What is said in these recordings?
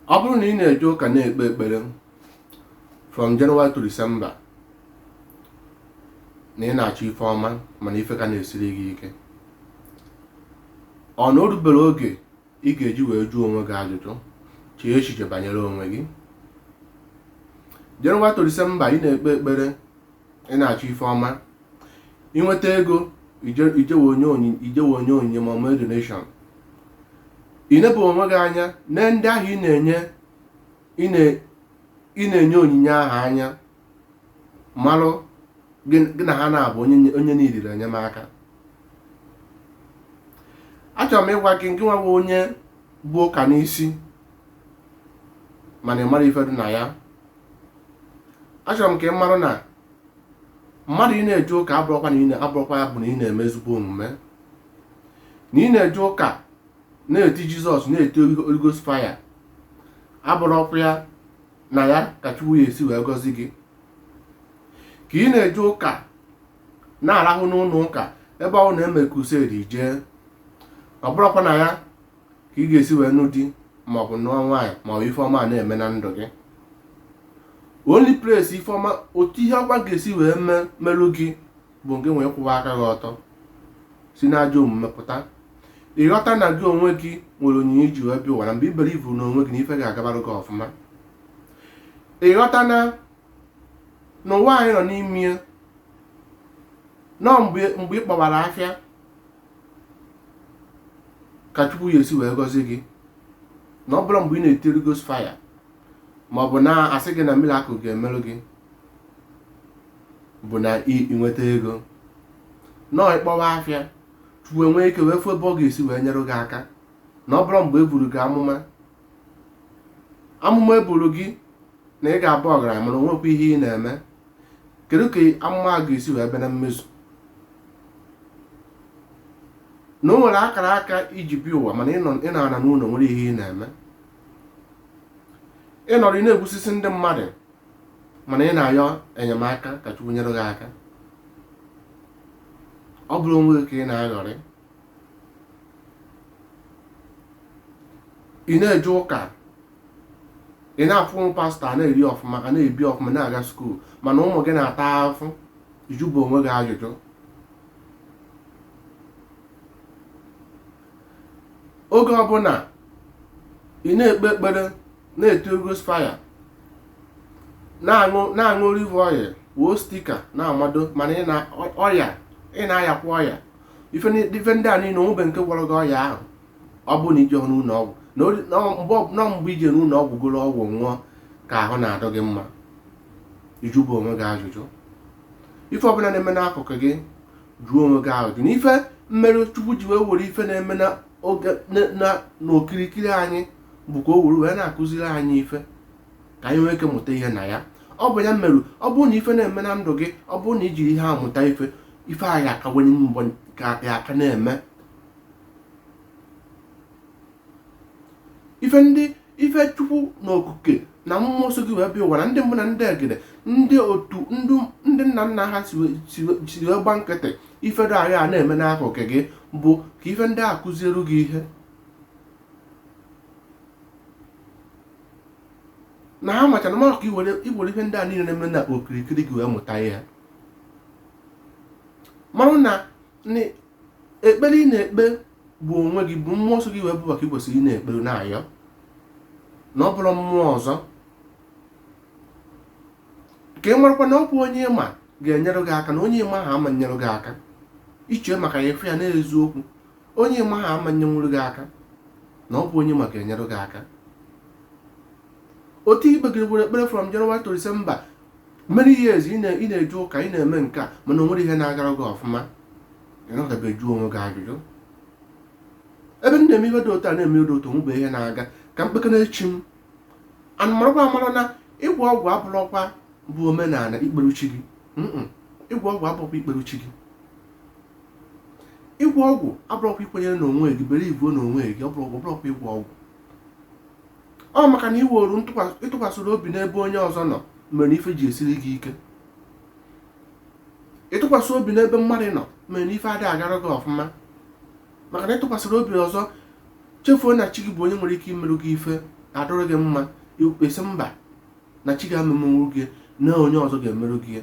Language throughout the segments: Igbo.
Ọ bụrụ na ị na-eje ụka na-ekpe ekpere from January to December na ị na-achọ ife ọma mana ife ka na-esiri gị ike, ọ na o rubere oge ị ga-eji wee jụọ onwe gị ajụjụ, chee echiche banyere onwe gị. January to December ị na-ekpe ekpere, ị na-achọ ife ọma, ị nweta ego ijewe onye onyinye ma ọ mee donation, ị nepụ onwe gị anya na ndị ahụ ị na-enye ị na-enye onyinye ahụ anya, malụ gị na ha na-abụ onye niile enyemaka. Achọrọ m ịgwa gị, gị nwa bụ onye bu ụka n'isi mana ị mara ife dị na ya, achọrọ m ka ị mara na mmadụ ị na-eje ụka abụrọkwa na ị abụrọkwa ya bụ na ị na-eme ezigbo omume. Na ị na-eje ụka na-eti Jizọs, na-eti Holy Ghost fire, abụrọkwa ya na ya ka Chukwu ya esi wee gọzi gị. Ka ị na-eje ụka na-arahụ n'ụlọ ụka ebe ọ na-eme crusade jee, ọ bụrọkwa na ya ka ị ga-esi wee nụ di maọbụ nụọ nwaanyị maọbụ ife ọma na-eme na ndụ gị. Only place ife ọma, otu ihe ọma ga-esi wee merụ gị bụ gị nwee kwụwa aka gị ọtọ, si n'ajọ omume pụta, ịghọta na gị onwe gị nwere onyinye iji wee bịa ụwa, na mgbe i believe n'onwe gị na ife ga-agabara gị ọfụma. Ịghọta na n'ụwa anyị nọ n'ime nọ mgbe ị kpọwara afịa ka Chukwu ya esi wee gọzi gị, na ọ bụrụ mgbe ị na-eti Holy Ghost fire ma ọ bụ na-asị gị na miracle ga-emerụ gị bụ na ị nweta ego nọọ ịkpọwa afịa, Chukwu enwee ike wee fụ ebe ọ ga-esi wee nyere gị aka. Na ọ bụrụ mgbe e buru gị amụma, amụma e buru gị na ị ga-abụ ọgaranya mana o nwekwa ihe ị na-eme, kedu ka amụma a ga-esi wee bịa na mmezu? Na o nwere akara aka iji bịa ụwa mana ị nọ n'ụlọ nwere ihe ị na-eme, ị nọrọ ị na-egbusisi ndị mmadụ mana ị na-ayọ enyemaka ka Chukwu nyere gị aka, ọ bụrụ onwe gị ka ị na-aghọrị. Ị na-eje ụka, ị na-afụ ụmụ pastọ a na-eri ọfụma, a na-ebi ọfụma, na-aga school, mana ụmụ gị na-ata afụ, ịjụba onwe gị ajụjụ. Oge ọbụla ị na-ekpe ekpere, na-eti Holy Ghost fire, na-aṅụ olive oil, wuo sticker na-amado, mana ị na ọya, ị na-ayakwa ọya, ife ndị a niile onwebe nke gwọrọ gị ọya ahụ. Ọ bụ na ije n'ụlọ ọgwụ, na mgbe ije n'ụlọ ọgwụ goro ọgwụ ṅụọ ka ahụ na-adọ gị mma, ịjụba onwe gị ajụjụ. Ife ọbụla na-eme n'akụkụ gị, jụọ onwe gị ajụjụ. Na ife mmerụ Chukwu ji wee were ife na-eme n'okirikiri anyị bụ ka o were wee na-akụziri anyị ife ka anyị nwee ike mụta ihe na ya. Ọ bụ ya merụ ọ bụrụ na ife na-eme na ndụ gị, ọ bụrụ na i jiri ihe a mụta ife, ife a ya akawanye mbọ ka ya aka na-eme. Ife ndị ife Chukwu na okuke na mmụọ nsọ gị wee bịa ụwa na ndị mbụ na ndị egede, ndị otu ndị nna nna ha si wee gba nkịtị, ife dị agha a na-eme n'akụkụ gị bụ ka ife ndị a kụziere gị ihe na ha machara mara ka iwere ife ndị a niile na-eme na okirikiri gị wee mụta ihe. Mara na ekpere ị na-ekpe bụ onwe gị, bụ mmụọ nsọ gị wee bụ maka ị kwesịrị ị na-ekpere na-ayọ, na ọ bụrụ mmụọ ọzọ. Ka ị marakwa na ọ bụ onye ịma ga-enyere gị aka, na onye ịma ha ama nyere gị aka. Iche maka ya, ịfụ ya n'eziokwu, onye ịma ha ama nyenwuru gị aka, na ọ bụ onye ma ga-enyere gị aka. Otu ikpe gị were ekpere from January to December, many years ị na-eje ụka, ị na-eme nke a, mana o nwere ihe na-agara gị ọfụma, ị nọgabe jụọ onwe gị ajụjụ. Ebe m na-eme ihe dị otu a, na-eme dị otu, nwebe ihe na-aga ka mkpekere chi m anụmarakwa amara na ịgwọ ọgwụ abụrọkwa bụ omenala ikperu chi gị. Ịgwọ ọgwụ abụrọkwa ikperu chi gị. Ịgwọ ọgwụ abụrọkwa ikwenyere n'onwe gị, believe n'onwe gị, ọ bụrọkwa ịgwọ ọgwụ. Ọ maka na iweru ịtụkwasịrị obi n'ebe onye ọzọ nọ mere ife ji esiri gị ike. Ịtụkwasị obi n'ebe mmadụ nọ mere na ife adịghị agara gị ọfụma, maka na ịtụkwasịrị obi ọzọ, chefuo na chi gị bụ onye nwere ike imerụ gị ife adịrị gị mma, ị sị mba na chi ga-emenwu gị na onye ọzọ ga-emerụ gị.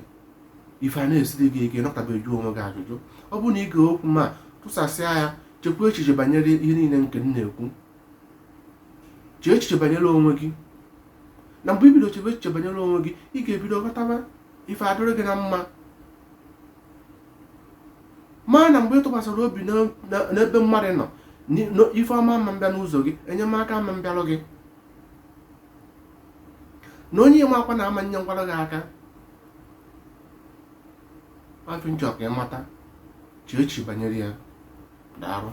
Ife a na-esiri gị ike, nọkatabe jụọ onwe gị ajụjụ. Ọ bụrụ na ị gee okwu ma tụsasịa ya, chekwa echiche banyere ihe niile nke m na-ekwu. Chee echiche banyere onwe gị, na mgbe i bido chebe echiche banyere onwe gị, ị ga-ebido ghọtaba ife adịrị gị na mma. Ma na mgbe ị tụkwasịrị obi n'ebe mmadụ nọ, ife ọma ama mbịa n'ụzọ gị, enyemaka ama mbịalụ gị, na onye ịma akwa na ama nye nkwara gị aka. Afọ nchọ ka ị mata, chee echiche banyere ya. Daalụ.